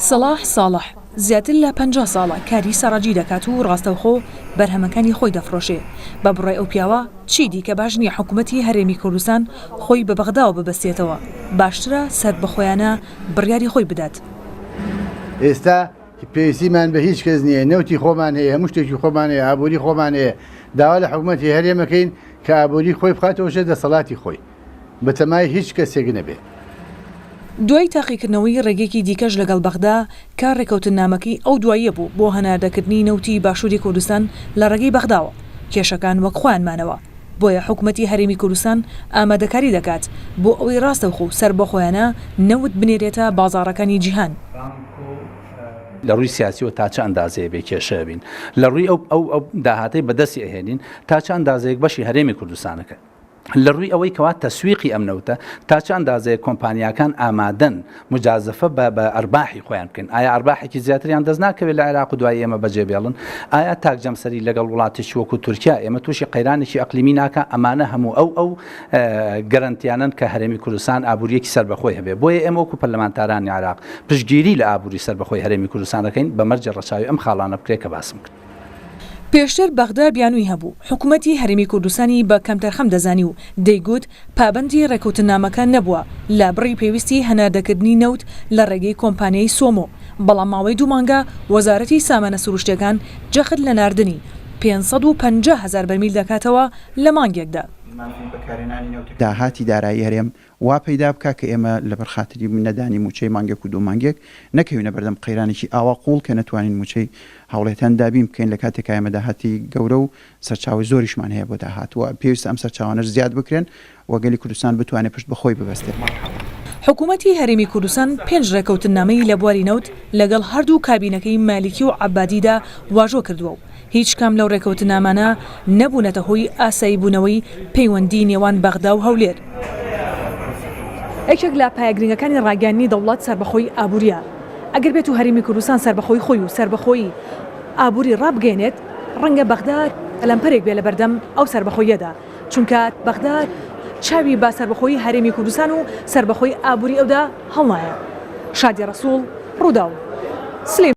سەڵاح ساڵح، زیاتر لە 50 ساڵە کاری سەڕاجی دەکات و ڕاستەوخۆ بەرهەمەکانی خۆی دەفرۆشێ، بە بڕوای ئەو پیاوە چی دیکە باش نییە حکومەتی هەرێمی کوردستان خۆی بە بەغداوە ببەستێتەوە، باشترە سەربەخۆیانە بڕیاری خۆی بدات. ئێستا پێویستیمان بە هیچ کەس نییە، نەوتی خۆمان هەیە، هەموو شتێکی خۆمان هەیە، ئابووری خۆمان هەیە، داوا لە حکومەتی هەرێم ئەکەین کە ئابووری خۆی بخاتەوە ژێر دەسەڵاتی خۆی، بەتەمای هیچ کەسێک نەبێت. دوای تاقیکردنەوەی ڕێگەیەکی دیکەش لەگەڵ بەغدا کە ڕێکەوتننامەکەی ئەو دواییە بوو بۆ هەناردەکردنی نەوتی باشووری کوردستان لە ڕێگەی بەغداوە، کێشەکان وەک خۆیان مانەوە. بۆیە حکومەتی هەرێمی کوردستان ئامادەکاری دەکات بۆ ئەوەی ڕاستەوخۆ و سەربەخۆیانە نەوت بنێرێتە بازاڕەکانی جیهان. لە ڕووی سیاسیەوە تا چ ئەندازەیە بێ کێشە بین لە ڕووی ئەو ئەو ئەو داهاتەی بەدەستی ئەهێنین تا چ ئەندازەیەک بەشی هەرێمی کوردستانەکە لە ڕووی ئەوەی کەوا تەسویقی ئەم نەوتە تا چ ئەندازەیەک کۆمپانیاکان ئامادەن مجازفە بە بە ئەرباحی خۆیان بکەن ئایا ئەرباحێکی زیاتریان دەست ناکەوێت لە عێراق و دوای ئێمە بەجێ بێڵن ئایا تاک جەمسەری لەگەڵ وڵاتێکی وەکو تورکیا ئێمە تووشی قەیرانێکی ئەقلیمی ناکا ئەمانە هەموو ئەو ئەو گەرەنتیانەن کە هەرێمی کوردستان ئابووریەکی سەربەخۆی هەبێ بۆیە ئێمە وەکو پەرلەمانتارانی عێراق پشتگیری لە ئابووری سەربەخۆی هەرێمی کوردستان دەکەین بە مەرجێ ڕەچاوی ئەم خاڵانە بکرێت کە باسم کرد. پێشتر بەغدا بیانووی هەبوو، حکومەتی هەرێمی کوردستانی بە کەمتەرخەم دەزانی و دەیگوت پابەندی ڕێکەوتننامەکە نەبووە لە بڕی پێویستی هەناردەکردنی نەوت لە ڕێگەی کۆمپانیای سۆمۆ، بەڵام ماوەی دوو مانگە وەزارەتی سامانە سروشتییەکان جەخت لە ناردنی 550 هەزار بەرمیل دەکاتەوە لە مانگێکدا. داهاتی دارایی هەرێم وا پەیدا بکا کە ئێمە لەبەر خاتری نەدانی مووچەی مانگێک و دوو مانگێک نەکەوینە بەردەم قەیرانێکی ئاوا قووڵ کە نەتوانین مووچەی هاوڵاتیان دابین بکەین لە کاتێکا ئێمە داهاتی گەورە و سەرچاوەی زۆریشمان هەیە بۆ داهات و پێویستە ئەم سەرچاوانەش زیاد بکرێن و گەلی کوردستان بتوانێت پشت بە خۆی ببەستێت. حکوومەتی هەرێمی کوردستان پێنج رێکەوتننامەی لە بواری نەوت لەگەڵ هەردوو کابینەکەی مالیکی و عەبادیدا واژۆ کردووە و هیچ کام لەو رێکەوتننامانە نەبوونەتە هۆی ئاساییبوونەوەی پەیوەندیی نێوان بەغدا و هەولێر. یەکێک لە پایە گرنگەکانی ڕاگەیاندنی دەوڵەت سەربەخۆیی ئابوورییە. ئەگەر بێت و هەرێمی کوردستان سەربەخۆیی خۆی و سەربەخۆیی ئابووری ڕابگەیەنێت، ڕەنگە بەغدا لەمپەرێک بێ لەبەردەم ئەو سەربەخۆییەدا، چونکە بەغدا چاوی بە سەربەخۆیی هەرێمی کوردستان و سەربەخۆیی ئابووری ئەودا هەڵنایە. شادی ڕەسووڵ، ڕووداو، سلێمانی.